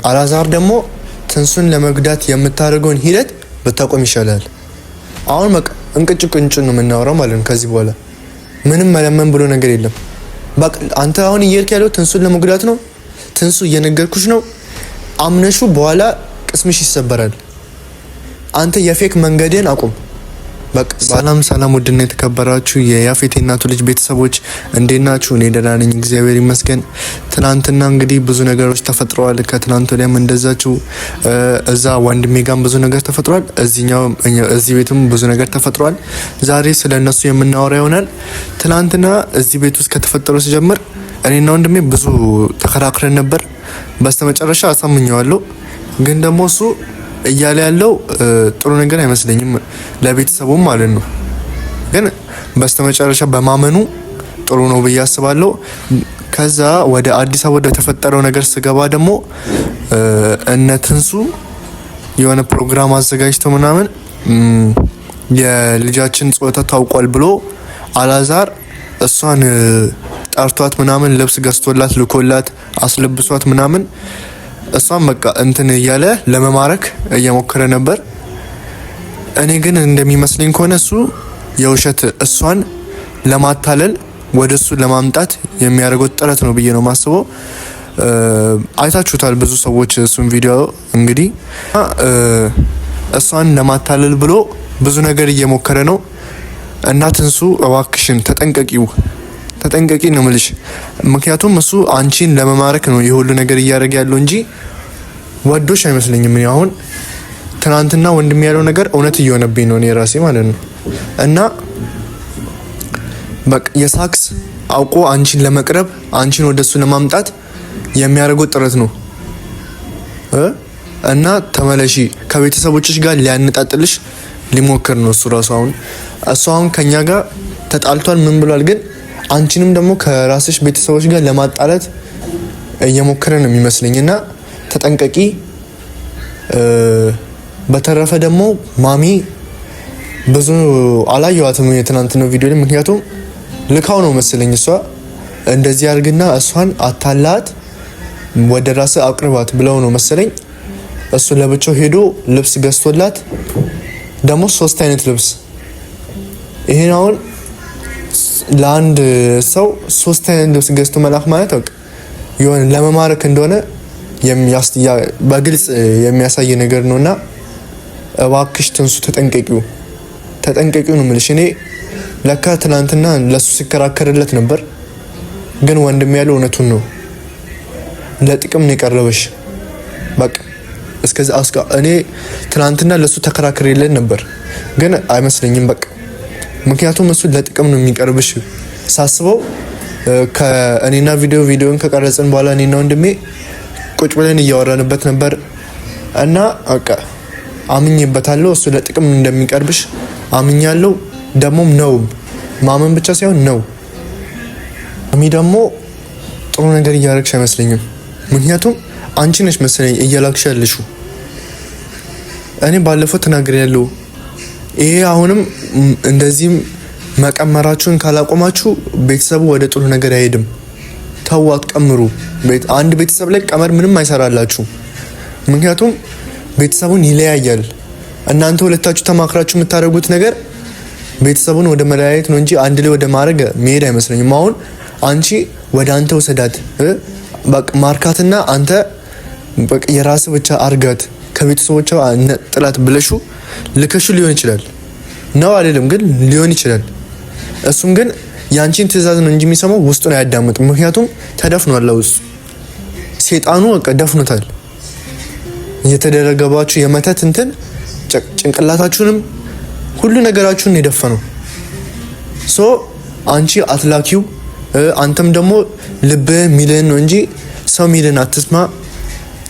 አላዛር ደግሞ ትንሱን ለመጉዳት የምታደርገውን ሂደት ብታቆም ይሻላል። አሁን በቃ እንቅጭ ቅንጭ ነው የምናወራው ማለት ነው። ከዚህ በኋላ ምንም መለመን ብሎ ነገር የለም። በቃ አንተ አሁን እየሄድክ ያለው ትንሱን ለመጉዳት ነው። ትንሱ እየነገርኩሽ ነው። አምነሹ በኋላ ቅስምሽ ይሰበራል። አንተ የ fake መንገድን አቁም። በቃ ሰላም ሰላም፣ ውድና የተከበራችሁ የያፌት እናቱ ልጅ ቤተሰቦች እንዴት ናችሁ? እኔ ደህና ነኝ፣ እግዚአብሔር ይመስገን። ትናንትና እንግዲህ ብዙ ነገሮች ተፈጥረዋል። ከትናንት ወዲያም እንደዛችሁ እዛ ወንድሜ ጋም ብዙ ነገር ተፈጥሯል። እዚህኛው እዚህ ቤትም ብዙ ነገር ተፈጥሯል። ዛሬ ስለ እነሱ የምናወራ ይሆናል። ትናንትና እዚህ ቤት ውስጥ ከተፈጠረው ሲጀምር እኔና ወንድሜ ብዙ ተከራክረን ነበር። በስተመጨረሻ አሳምኘዋለሁ፣ ግን ደግሞ እሱ እያለ ያለው ጥሩ ነገር አይመስለኝም፣ ለቤተሰቡም ማለት ነው። ግን በስተመጨረሻ በማመኑ ጥሩ ነው ብዬ አስባለሁ። ከዛ ወደ አዲስ አበባ ወደ ተፈጠረው ነገር ስገባ ደግሞ እነ ትንሱ የሆነ ፕሮግራም አዘጋጅተው ምናምን የልጃችን ጾታ ታውቋል ብሎ አላዛር እሷን ጠርቷት ምናምን ልብስ ገዝቶላት ልኮላት አስለብሷት ምናምን እሷም በቃ እንትን እያለ ለመማረክ እየሞከረ ነበር። እኔ ግን እንደሚመስለኝ ከሆነ እሱ የውሸት እሷን ለማታለል ወደ እሱ ለማምጣት የሚያደርገው ጥረት ነው ብዬ ነው የማስበው። አይታችሁታል ብዙ ሰዎች እሱን ቪዲዮ እንግዲህ እሷን ለማታለል ብሎ ብዙ ነገር እየሞከረ ነው። እና ትንሱ እባክሽን ተጠንቀቂው፣ ተጠንቀቂ ነው የምልሽ። ምክንያቱም እሱ አንቺን ለመማረክ ነው የሁሉ ነገር እያደረገ ያለው እንጂ ወዶሽ አይመስለኝም። እኔ አሁን ትናንትና ወንድም ያለው ነገር እውነት እየሆነብኝ ነው እኔ ራሴ ማለት ነው። እና በቃ የሳክስ አውቆ አንቺን ለመቅረብ አንቺን ወደሱ ለማምጣት የሚያደርገው ጥረት ነው እና ተመለሺ፣ ከቤተሰቦችሽ ጋር ሊያነጣጥልሽ ሊሞክር ነው እሱ ራሱ። አሁን እሱ አሁን ከኛ ጋር ተጣልቷል ምን ብሏል፣ ግን አንቺንም ደግሞ ከራስሽ ቤተሰቦች ጋር ለማጣላት እየሞከረ ነው የሚመስለኝ እና ተጠንቀቂ። በተረፈ ደግሞ ማሚ ብዙ አላየዋትም የትናንትናው ቪዲዮ ላይ፣ ምክንያቱም ልካው ነው መሰለኝ እሷ እንደዚህ አድርግና እሷን አታላት ወደ ራስ አቅርባት ብለው ነው መሰለኝ። እሱ ለብቻው ሄዶ ልብስ ገዝቶላት ደግሞ ሶስት አይነት ልብስ ይሄን አሁን ለአንድ ሰው ሶስት አይነት ልብስ ገዝቶ መላክ ማለት በቃ የሆነ ለመማረክ እንደሆነ በግልጽ የሚያሳይ ነገር ነው። እና እባክሽ ትንሱ ተጠንቀቂው፣ ተጠንቀቂው ነው የምልሽ። እኔ ለካ ትናንትና ለሱ ሲከራከርለት ነበር፣ ግን ወንድም ያለው እውነቱን ነው። ለጥቅም ነው የቀረበሽ። በቃ እስከዛ እኔ ትናንትና ለሱ ተከራክሬለት ነበር፣ ግን አይመስለኝም በቃ ምክንያቱም እሱ ለጥቅም ነው የሚቀርብሽ ሳስበው። ከእኔና ቪዲዮን ከቀረጽን በኋላ እኔና ወንድሜ ቁጭ ብለን እያወራንበት ነበር እና በቃ አምኜበታለሁ። እሱ ለጥቅም እንደሚቀርብሽ አምኛለሁ። ደግሞም ነው ማመን ብቻ ሳይሆን ነው እሚ ደግሞ ጥሩ ነገር እያደረግሽ አይመስለኝም። ምክንያቱም አንቺ ነሽ መሰለኝ እየላክሽ ያለሽው። እኔ ባለፈው ተናግሬያለሁ። ይሄ አሁንም እንደዚህም መቀመራችሁን ካላቆማችሁ ቤተሰቡ ወደ ጥሩ ነገር አይሄድም። ተው፣ አትቀምሩ። አንድ ቤተሰብ ላይ ቀመር ምንም አይሰራላችሁ። ምክንያቱም ቤተሰቡን ይለያያል። እናንተ ሁለታችሁ ተማክራችሁ የምታደርጉት ነገር ቤተሰቡን ወደ መለያየት ነው እንጂ አንድ ላይ ወደ ማድረግ መሄድ አይመስለኝም። አሁን አንቺ ወደ አንተ ውሰዳት ማርካትና አንተ የራስ ብቻ አርጋት ከቤተሰቦቿ ጥላት ብለሹ ልከሹ ሊሆን ይችላል ነው አይደለም፣ ግን ሊሆን ይችላል። እሱም ግን ያንቺን ትዕዛዝ ነው እንጂ የሚሰማው ውስጡን አያዳምጥም። ምክንያቱም ተደፍኗል፣ ውስጡ ሴጣኑ በቃ ደፍኖታል። እየተደረገባችሁ የመተት እንትን ጭንቅላታችሁንም ሁሉ ነገራችሁን የደፈነው። So አንቺ አትላኪው፣ አንተም ደግሞ ልብህ ሚልህን ነው እንጂ ሰው ሚልህን አትስማ።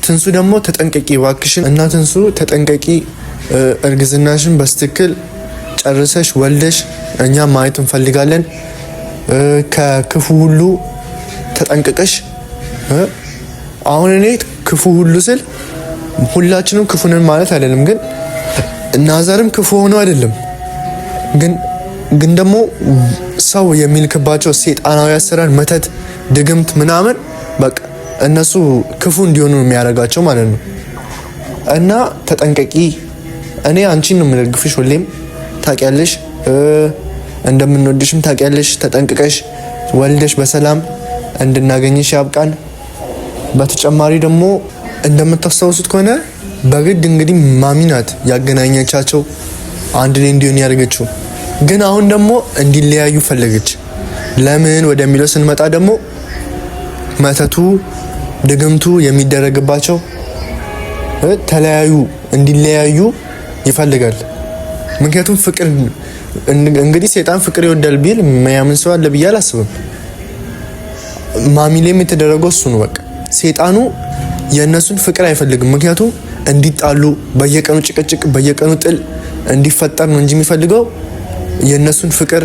ትንሱ ደግሞ ተጠንቀቂ እባክሽን። እና ትንሱ ተጠንቀቂ፣ እርግዝናሽን በስትክል ጨርሰሽ ወልደሽ እኛ ማየት እንፈልጋለን። ከክፉ ሁሉ ተጠንቅቀሽ። አሁን እኔ ክፉ ሁሉ ስል ሁላችንም ክፉ ነን ማለት አይደለም፣ ግን ናዘርም ክፉ ሆኖ አይደለም፣ ግን ግን ደግሞ ሰው የሚልክባቸው ሴጣናዊ አሰራር፣ መተት፣ ድግምት ምናምን በቃ እነሱ ክፉ እንዲሆኑ የሚያደርጋቸው ማለት ነው። እና ተጠንቀቂ። እኔ አንቺን ነው የምደግፍሽ፣ ሁሌም ታውቂያለሽ፣ እንደምንወድሽም ታውቂያለሽ። ተጠንቅቀሽ ወልደሽ በሰላም እንድናገኝሽ ያብቃን። በተጨማሪ ደግሞ እንደምታስታውሱት ከሆነ በግድ እንግዲህ ማሚ ናት ያገናኘቻቸው አንድ ላይ እንዲሆን ያደረገችው። ግን አሁን ደግሞ እንዲለያዩ ፈለገች። ለምን ወደሚለው ስንመጣ ደግሞ መተቱ ድግምቱ የሚደረግባቸው ተለያዩ እንዲለያዩ ይፈልጋል። ምክንያቱም ፍቅር እንግዲህ ሰይጣን ፍቅር ይወዳል ቢል የሚያምን ሰው አለ ብዬ አላስብም። ማሚሌም የተደረገው እሱ ነው። በቃ ሰይጣኑ የእነሱን ፍቅር አይፈልግም። ምክንያቱም እንዲጣሉ በየቀኑ ጭቅጭቅ፣ በየቀኑ ጥል እንዲፈጠር ነው እንጂ የሚፈልገው የእነሱን ፍቅር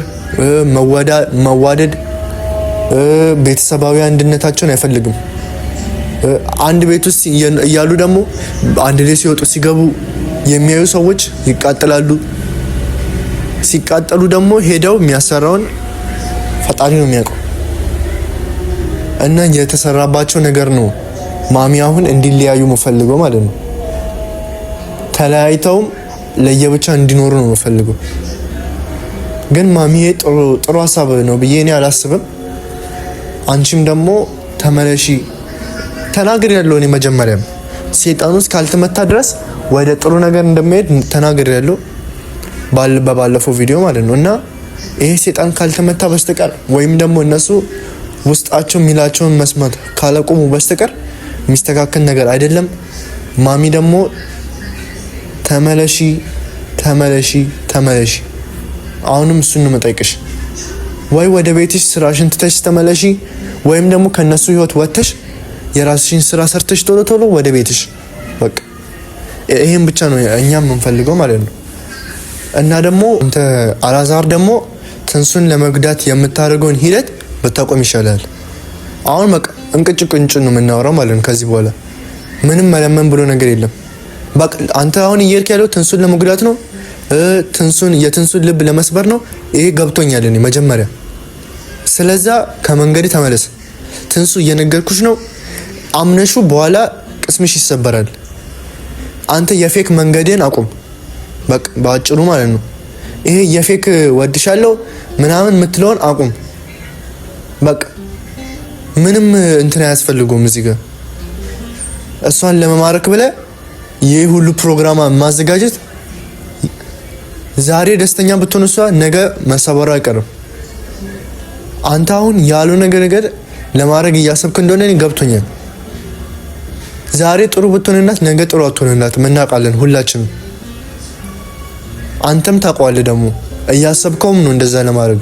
መዋደድ፣ ቤተሰባዊ አንድነታቸውን አይፈልግም። አንድ ቤት ውስጥ እያሉ ደግሞ አንድ ላይ ሲወጡ ሲገቡ የሚያዩ ሰዎች ይቃጠላሉ። ሲቃጠሉ ደግሞ ሄደው የሚያሰራውን ፈጣሪ ነው የሚያውቀው። እና የተሰራባቸው ነገር ነው ማሚ አሁን እንዲለያዩ መፈልገው ማለት ነው። ተለያይተውም ለየብቻ እንዲኖሩ ነው መፈልገው። ግን ማሚዬ ጥሩ ሀሳብ ነው ብዬ እኔ አላስብም። አንቺም ደግሞ ተመለሺ ተናግር ያለው እኔ መጀመሪያም ሴጣኑ እስካልተመታ ድረስ ወደ ጥሩ ነገር እንደሚሄድ ተናግር ያለው በባለፈው ቪዲዮ ማለት ነው። እና ይሄ ሴጣን ካልተመታ በስተቀር ወይም ደግሞ እነሱ ውስጣቸው የሚላቸውን መስማት ካለቆሙ በስተቀር የሚስተካከል ነገር አይደለም። ማሚ ደግሞ ተመለሺ፣ ተመለሺ፣ ተመለሺ። አሁንም እሱን ነው የምጠይቅሽ። ወይ ወደ ቤትሽ ስራሽን ትተሽ ተመለሺ፣ ወይም ደግሞ ከነሱ ህይወት ወጥተሽ የራስሽን ስራ ሰርተሽ ቶሎ ቶሎ ወደ ቤትሽ። በቃ ይሄን ብቻ ነው እኛም የምንፈልገው ማለት ነው። እና ደግሞ አንተ አላዛር ደግሞ ትንሱን ለመጉዳት የምታደርገውን ሂደት ብታቆም ይሻላል። አሁን በቃ እንቅጭ ቅንጭ ነው የምናወራው ማለት ነው። ከዚህ በኋላ ምንም መለመን ብሎ ነገር የለም። በቃ አንተ አሁን እየሄድክ ያለው ትንሱን ለመጉዳት ነው፣ ትንሱን የትንሱን ልብ ለመስበር ነው። ይሄ ገብቶኛል እኔ መጀመሪያ። ስለዛ ከመንገድ ተመለስ ትንሱ፣ እየነገርኩሽ ነው። አምነሹ በኋላ ቅስምሽ ይሰበራል። አንተ የ fake መንገድን አቁም፣ በቃ በአጭሩ ማለት ነው። ይሄ የ fake ወድሻለሁ ምናምን የምትለውን አቁም። በቃ ምንም እንትን አያስፈልገውም። እዚህ ጋር እሷን ለመማረክ ብለህ ይህ ሁሉ ፕሮግራም ማዘጋጀት ዛሬ ደስተኛ ብትሆን እሷ ነገ መሰበሩ አይቀርም። አንተ አሁን ያልሆነ ነገር ለማድረግ እያሰብክ እንደሆነ እኔ ገብቶኛል። ዛሬ ጥሩ ብትሆንላት ነገ ጥሩ አትሆንላት፣ እናውቃለን ሁላችንም። አንተም ታውቀዋለህ ደግሞ እያሰብከውም ነው እንደዛ ለማድረግ።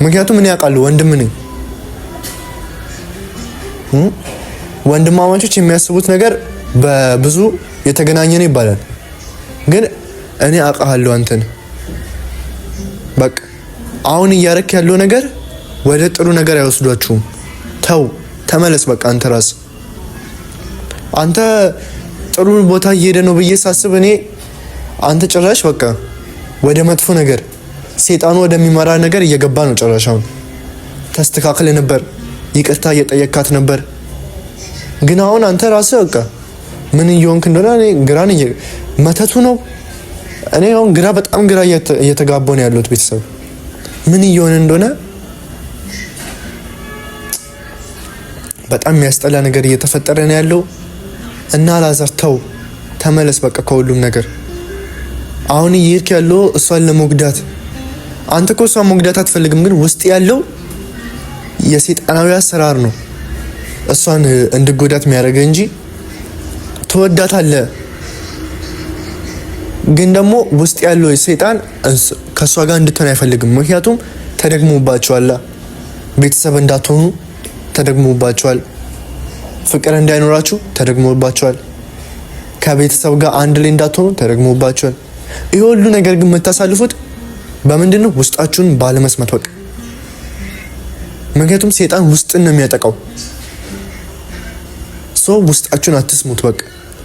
ምክንያቱም እኔ አውቃለሁ፣ ወንድም ነኝ። ወንድማማቾች የሚያስቡት ነገር በብዙ የተገናኘ ነው ይባላል። ግን እኔ አውቃለሁ አንተን። በቃ አሁን እያረክ ያለው ነገር ወደ ጥሩ ነገር አይወስዷችሁም። ተው ተመለስ። በቃ አንተ ራስ አንተ ጥሩ ቦታ እየሄደ ነው ብዬ ሳስብ እኔ አንተ ጭራሽ በቃ ወደ መጥፎ ነገር ሴጣኑ ወደሚመራ ነገር እየገባ ነው። ጭራሽ አሁን ተስተካክለ ነበር፣ ይቅርታ እየጠየካት ነበር። ግን አሁን አንተ ራስህ በቃ ምን እየሆንክ እንደሆነ እኔ ግራን መተቱ ነው። እኔ አሁን ግራ በጣም ግራ እየተጋባሁ ነው ያለሁት። ቤተሰብ ምን እየሆነ እንደሆነ በጣም የሚያስጠላ ነገር እየተፈጠረ ነው ያለው። እና አላዛር ተው ተመለስ፣ በቃ ከሁሉም ነገር። አሁን እየሄድክ ያለው እሷን ለመጉዳት፣ አንተ እኮ እሷን መጉዳት አትፈልግም፣ ግን ውስጥ ያለው የሰይጣናዊ አሰራር ነው እሷን እንድጎዳት የሚያደርገ እንጂ ትወዳታለህ። ግን ደግሞ ውስጥ ያለው ሰይጣን ከእሷ ጋር እንድትሆን አይፈልግም። ምክንያቱም ተደግሞባቸዋል፣ ቤተሰብ እንዳትሆኑ ተደግሞባቸዋል። ፍቅር እንዳይኖራችሁ ተደግሞባቸዋል። ከቤተሰብ ጋር አንድ ላይ እንዳትሆኑ ተደግሞባቸዋል። ይህ ሁሉ ነገር ግን የምታሳልፉት በምንድን ነው? ውስጣችሁን ባለመስማት በቃ። ምክንያቱም ሴጣን ውስጥን ነው የሚያጠቃው። ሰው ውስጣችሁን አትስሙት። በቃ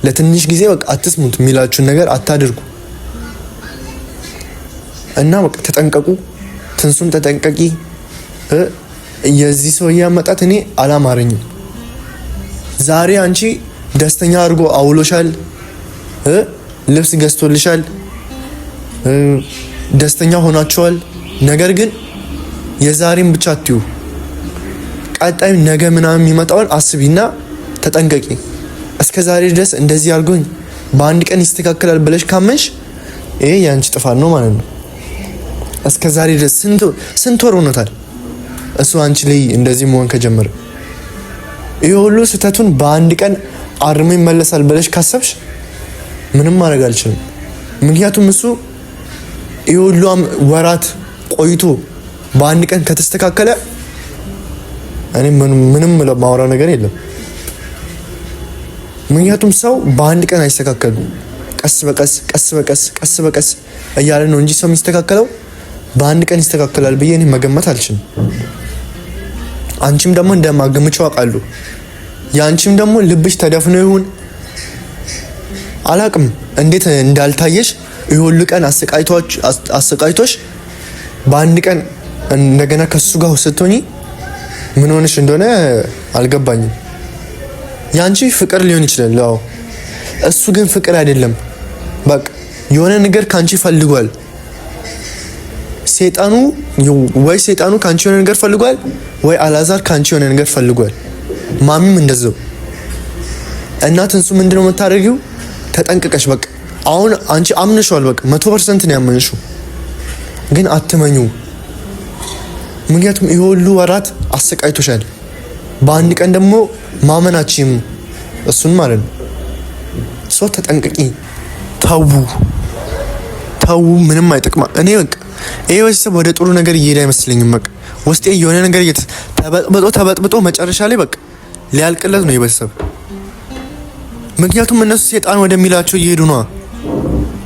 ለትንሽ ጊዜ በቃ አትስሙት፣ የሚላችሁን ነገር አታድርጉ እና በቃ ተጠንቀቁ። ትንሱም ተጠንቀቂ። የዚህ ሰውዬ አመጣት እኔ አላማረኝም። ዛሬ አንቺ ደስተኛ አድርጎ አውሎሻል፣ ልብስ ገዝቶልሻል፣ ደስተኛ ሆናችኋል። ነገር ግን የዛሬን ብቻ አትዩ፣ ቀጣይ ነገ ምናምን የሚመጣውን አስቢና ተጠንቀቂ። እስከ ዛሬ ድረስ እንደዚህ አድርጎኝ በአንድ ቀን ይስተካከላል ብለሽ ካመንሽ ይሄ የአንቺ ጥፋት ነው ማለት ነው። እስከ ዛሬ ድረስ ስንት ወር ሆኖታል እሱ አንቺ ላይ እንደዚህ መሆን ከጀመረ። ይሄ ሁሉ ስህተቱን በአንድ ቀን አርሞ ይመለሳል ብለሽ ካሰብሽ ምንም ማድረግ አልችልም። ምክንያቱም እሱ ይሄ ሁሉ ወራት ቆይቶ በአንድ ቀን ከተስተካከለ እኔ ምንም ማውራው ነገር የለም። ምክንያቱም ሰው በአንድ ቀን አይስተካከልም። ቀስ በቀስ ቀስ በቀስ ቀስ በቀስ እያለ ነው እንጂ ሰው የሚስተካከለው በአንድ ቀን ይስተካከላል ብዬ እኔ መገመት አልችልም። አንቺም ደግሞ እንደማገምቸው አውቃለሁ። የአንቺም ደግሞ ልብሽ ተደፍኖ ይሁን አላቅም እንዴት እንዳልታየሽ ይህ ሁሉ ቀን አሰቃይቶሽ በአንድ ቀን እንደገና ከሱ ጋር ስትሆኚ ምን ሆነሽ እንደሆነ አልገባኝም። ያንቺ ፍቅር ሊሆን ይችላል። አዎ እሱ ግን ፍቅር አይደለም። በቃ የሆነ ነገር ካንቺ ፈልጓል። ሴጣኑ ወይ ሴጣኑ ካንቺ የሆነ ነገር ፈልጓል፣ ወይ አላዛር ካንቺ የሆነ ነገር ፈልጓል። ማሚም እንደዛው እና ትንሱ ምንድነው የምታደርጊው? ተጠንቅቀሽ በቃ አሁን አንቺ አምንሽዋል። በቃ 100% ነው ያመንሽው፣ ግን አትመኙ። ምክንያቱም ይሄ ሁሉ ወራት አሰቃይቶሻል። በአንድ ቀን ደግሞ ማመናችም እሱን ማለት ነው። ሰው ተጠንቀቂ። ተዉ ተዉ፣ ምንም አይጠቅማ። እኔ በቃ ይሄ ቤተሰብ ወደ ጥሩ ነገር እየሄደ አይመስለኝም። በቃ ውስጤ የሆነ ነገር ተበጥብጦ ተበጥብጦ መጨረሻ ላይ በቃ ሊያልቅለት ነው የቤተሰብ። ምክንያቱም እነሱ ሴጣን ወደሚላቸው እየሄዱ ነዋ።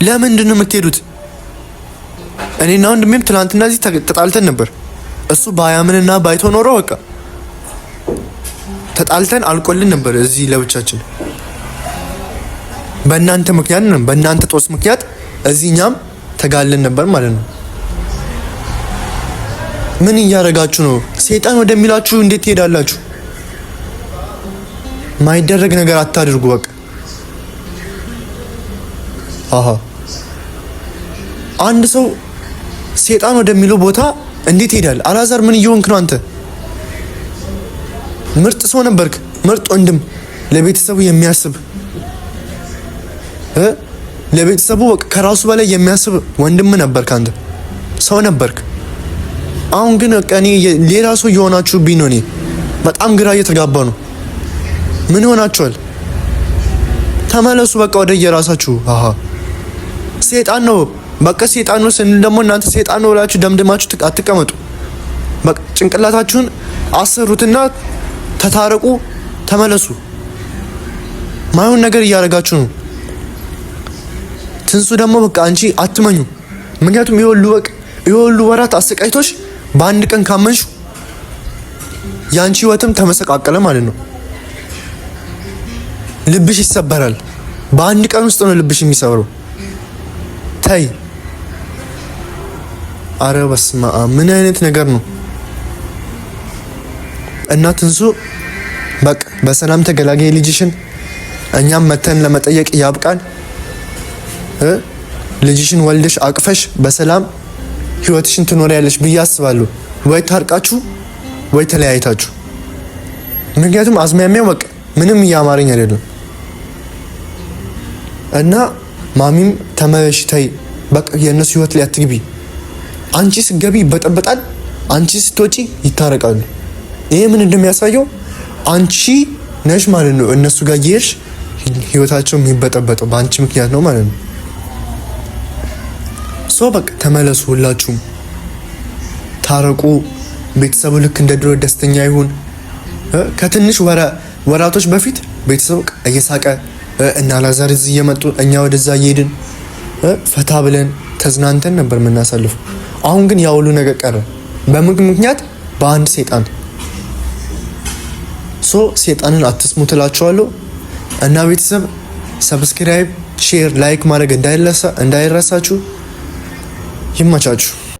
ለምንድን ነው የምትሄዱት? እኔና ወንድሜም ትናንትና እዚህ ተጣልተን ነበር። እሱ ባያምንና ባይቶ ኖሮ በቃ ተጣልተን አልቆልን ነበር እዚህ ለብቻችን። በእናንተ ምክንያት ነው፣ በእናንተ ጦስ ምክንያት እዚህ እኛም ተጋለን ነበር ማለት ነው። ምን እያደረጋችሁ ነው? ሰይጣን ወደሚላችሁ እንዴት ትሄዳላችሁ? ማይደረግ ነገር አታድርጉ። በቃ አሃ አንድ ሰው ሰይጣን ወደሚለው ቦታ እንዴት ይሄዳል? አላዛር ምን እየሆንክ ነው አንተ? ምርጥ ሰው ነበርክ፣ ምርጥ ወንድም፣ ለቤተሰቡ የሚያስብ ለቤተሰቡ ከራሱ በላይ የሚያስብ ወንድም ነበርክ አንተ፣ ሰው ነበርክ። አሁን ግን በቃ እኔ ሌላ ሰው እየሆናችሁብኝ ነው። እኔ በጣም ግራ እየተጋባ ነው። ምን ሆናችኋል? ተመለሱ በቃ ወደ የራሳችሁ። አሃ ሴጣን ነው በቃ ሴጣን ነው ስንል ደግሞ እናንተ ሴጣን ነው ብላችሁ ደምድማችሁ አትቀመጡ። በቃ ጭንቅላታችሁን አሰሩትና ተታረቁ፣ ተመለሱ። ማይሆን ነገር እያደረጋችሁ ነው። ትንሱ ደግሞ በቃ አንቺ አትመኙ። ምክንያቱም የወሉ በቃ የወሉ ወራት አሰቃይቶሽ በአንድ ቀን ካመንሹ የአንቺ ህይወትም ተመሰቃቀለ ማለት ነው። ልብሽ ይሰበራል። በአንድ ቀን ውስጥ ነው ልብሽ የሚሰብረው። ተይ። አረ በስመ አብ ምን አይነት ነገር ነው? እና ትንሱ በቃ በሰላም ተገላገይ ልጅሽን። እኛም መተን ለመጠየቅ ያብቃን። ልጅሽን ወልደሽ አቅፈሽ በሰላም ህይወትሽን ትኖሪያለሽ ብዬ አስባለሁ። ወይ ታርቃችሁ ወይ ተለያይታችሁ። ምክንያቱም አዝማሚያው በቃ ምንም እያማረኝ አይደለም። እና ማሚም ተመለሽ፣ ተይ በቃ የእነሱ ህይወት ላይ አትግቢ። አንቺ ስትገቢ ይበጠበጣል፣ አንቺ ስትወጪ ይታረቃሉ። ይሄ ምን እንደሚያሳየው አንቺ ነሽ ማለት ነው። እነሱ ጋር እየሄድሽ ህይወታቸው የሚበጠበጠው በአንቺ ምክንያት ነው ማለት ነው። So በቃ ተመለሱ፣ ሁላችሁም ታረቁ። ቤተሰቡ ልክ እንደ ድሮ ደስተኛ ይሁን። ከትንሽ ወራቶች በፊት ቤተሰቡ እየሳቀ እና አላዛር እዚህ እየመጡ እኛ ወደዛ እየሄድን ፈታ ብለን ተዝናንተን ነበር የምናሳልፈው። አሁን ግን ያ ሁሉ ነገር ቀረ። በምን ምክንያት? በአንድ ሴጣን። So ሴጣንን አትስሙ ትላችኋለሁ። እና ቤተሰብ subscribe፣ share፣ like ማድረግ እንዳይረሳችሁ። ይመቻችሁ።